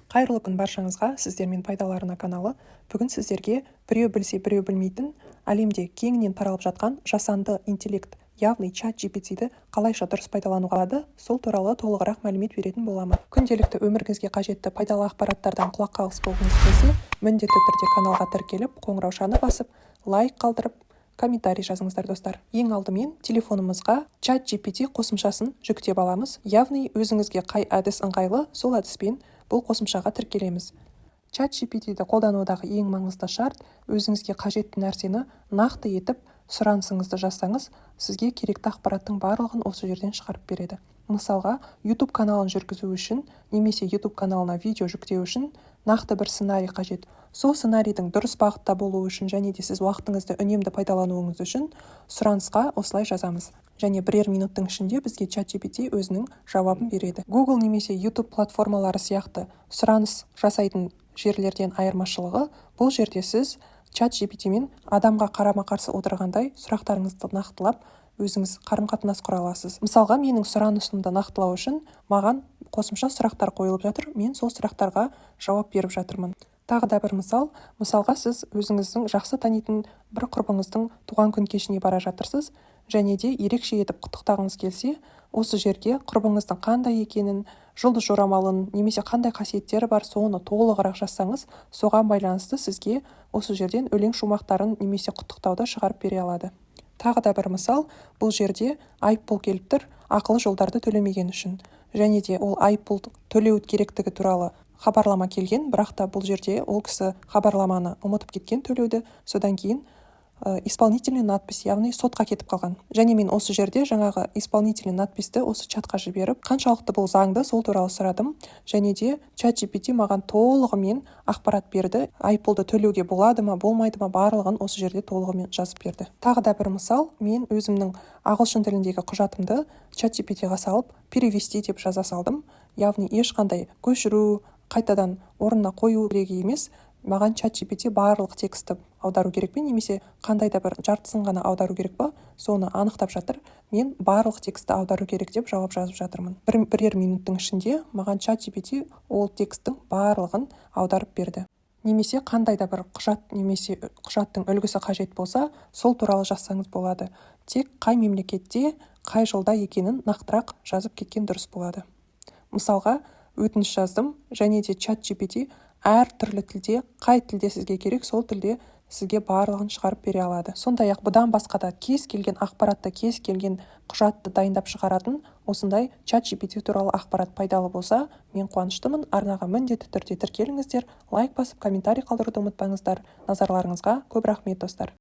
Қайырлы күн баршаңызға! Сіздермен «Пайдалы арна» каналы. Бүгін сіздерге біреу білсе, біреу білмейтін, әлемде кеңінен таралып жатқан жасанды интеллект, яғни Чат GPT-ді қалайша дұрыс пайдалануға болады, сол туралы толығырақ мәлімет беретін боламын. Күнделікті өміріңізге қажетті пайдалы ақпараттардан құлақ қағыс болғыңыз келсе, міндетті түрде каналға тіркеліп, қоңыраушаны басып, лайк қалдырып, комментарий жазыңыздар. Достар, ең алдымен телефонымызға Чат GPT қосымшасын жүктеп аламыз, яғни өзіңізге қай әдіс ыңғайлы, сол әдіспен бұл қосымшаға тіркелеміз. Чат GPT-ді қолданудағы ең маңызды шарт: өзіңізге қажетті нәрсені нақты етіп сұранысыңызды жазсаңыз, сізге керекті ақпараттың барлығын осы жерден шығарып береді. Мысалға, YouTube каналын жүргізу үшін немесе YouTube каналына видео жүктеу үшін нақты бір сценарий қажет. Сол сценарийдің дұрыс бағытта болуы үшін және де сіз уақытыңызды үнемді пайдалануыңыз үшін сұранысқа осылай жазамыз және бірер минуттың ішінде бізге Чат GPT өзінің жауабын береді. Google немесе YouTube платформалары сияқты сұраныс жасайтын жерлерден айырмашылығы: бұл жерде сіз Чат GPT-мен адамға қарама-қарсы отырғандай сұрақтарыңызды нақтылап, өзіңіз қарым-қатынас құра аласыз. Мысалға, менің сұранысымды нақтылау үшін маған қосымша сұрақтар қойылып жатыр, мен сол сұрақтарға жауап беріп жатырмын. Тағы да бір мысал. Мысалға, сіз өзіңіздің жақсы танитын бір құрбыңыздың туған күн кешіне бара жатырсыз және де ерекше етіп құттықтағыңыз келсе, осы жерге құрбыңыздың қандай екенін, жұлдыз жорамалын немесе қандай қасиеттері бар, соны толығырақ жазсаңыз, соған байланысты сізге осы жерден өлең шумақтарын немесе құттықтауды шығарып бере алады. Тағы да бір мысал: бұл жерде айыппұл келіп тұр ақылы жолдарды төлемеген үшін және де ол айыппұл төлеу керектігі туралы хабарлама келген. Бірақ та бұл жерде ол кісі хабарламаны ұмытып кеткен төлеуді, содан кейін исполнительный надпись, яғни сотқа кетіп қалған. Және мен осы жерде жаңағы исполнительный надписті осы чатқа жіберіп, қаншалықты бұл заңды, сол туралы сұрадым. Және де Чат GPT маған толығымен ақпарат берді: айыппұлды төлеуге болады ма, болмайды ма, барлығын осы жерде толығымен жазып берді. Тағы да бір мысал: мен өзімнің ағылшын тіліндегі құжатымды Чат GPT-ға салып, «перевести» деп жаза салдым, яғни ешқандай көшіру, қайтадан орнына қою керек емес. Маған Чат GPT барлық текстті аудару керек пе немесе қандай да бір жартысын ғана аудару керек па, соны анықтап жатыр. Мен «барлық текстті аудару керек» деп жауап жазып жатырмын. Бірер минуттың ішінде маған Чат GPT ол тексттің барлығын аударып берді. Немесе қандай да бір құжат немесе құжаттың үлгісі қажет болса, сол туралы жазсаңыз болады. Тек қай мемлекетте, қай жылда екенін нақтырақ жазып кеткен дұрыс болады. Мысалға, өтініш жаздым және де Чат GPT әр түрлі тілде, қай тілде сізге керек, сол тілде сізге барлығын шығарып бере алады. Сондай ақ бұдан басқа да кез келген ақпаратты, кез келген құжатты дайындап шығаратын осындай Чат GPT туралы ақпарат пайдалы болса, мен қуаныштымын. Арнаға міндетті түрде тіркеліңіздер, лайк басып, комментарий қалдыруды ұмытпаңыздар. Назарларыңызға көп рахмет, достар!